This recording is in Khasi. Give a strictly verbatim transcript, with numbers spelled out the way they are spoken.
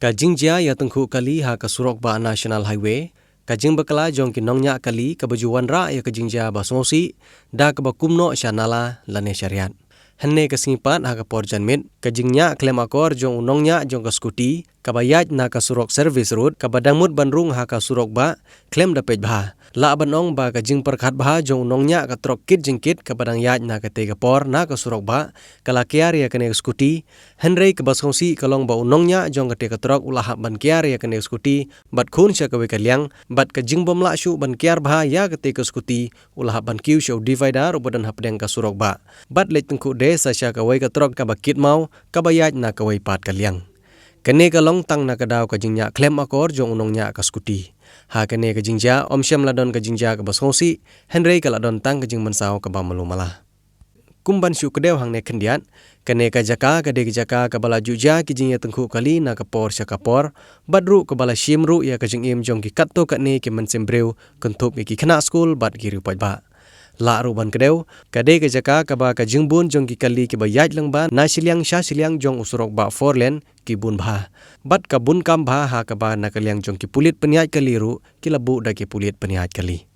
Ka jingjia ïa tyngkhuh kali ha ka surok bah National Highway, ka jingbakla jong ki nongñiah kali kaba ju wanrah ïa ka jingjia ba sngewsih da kaba kum noh sha nala lane sha riat. Hynne ka sngi pat ha ka por janmiet, ka jingñiah khlem akor jong u nongñiah jong ka skuti kaba ïaid na ka surok service road kaba dang mut ban rung ha ka surok bah khlem da peit bha. Lah ban ong ba ka jingpyrkhat bha jong u nongñiah ka trok kit jingkit kaba dang ïaid na katei ka por na ka surok bah ka la kiar ïa kane ka skuti, hynrei kaba sngewsih ka long ba u nongñiah jong katei ka trok u la hap ban kiar ïa kane ka skuti bad khun sha kawei ka liang, bad ka jingbym lah shuh ban kiar bha ïa katei ka skuti u la hap ban kiew sha u divider uba don hapdeng ka surok bah bad leit tyngkhuh de sa sha kawei ka trok kaba kit maw kaba ïaid na kawei pat ka liang. Kane ka long tang na ka daw ka jingñiah khlem akor jong u nongñiah ka skuti. Ha kane ka jingjia ym shym la don ka jingjia kaba sngewsih, hynrei ka la don tang ka jingmynsaw kaba malu mala. Kum ban shu kdew hangne khyndiat, kane ka jaka ka dei ka jaka kaba la ju jia ki jingïatyngkhuh kali na ka por sha ka por, bad ruh kaba la shim ruh ïa ka jingim jong ki katto katne ki mynsiem briew, kynthup ïa ki khynnah skul bad ki riew paidbah. Lah ruh ban kdew, ka dei ka jaka kaba ka jingbun jong ki kali kiba ïaid lyngba na shiliang sha shiliang jong u surok bah four lane ki bun bha, bad ka bun kam bha ha kaba na ka liang jong ki pulit pynïaid kali ruh ki la buh da ki pulit pynïaid kali.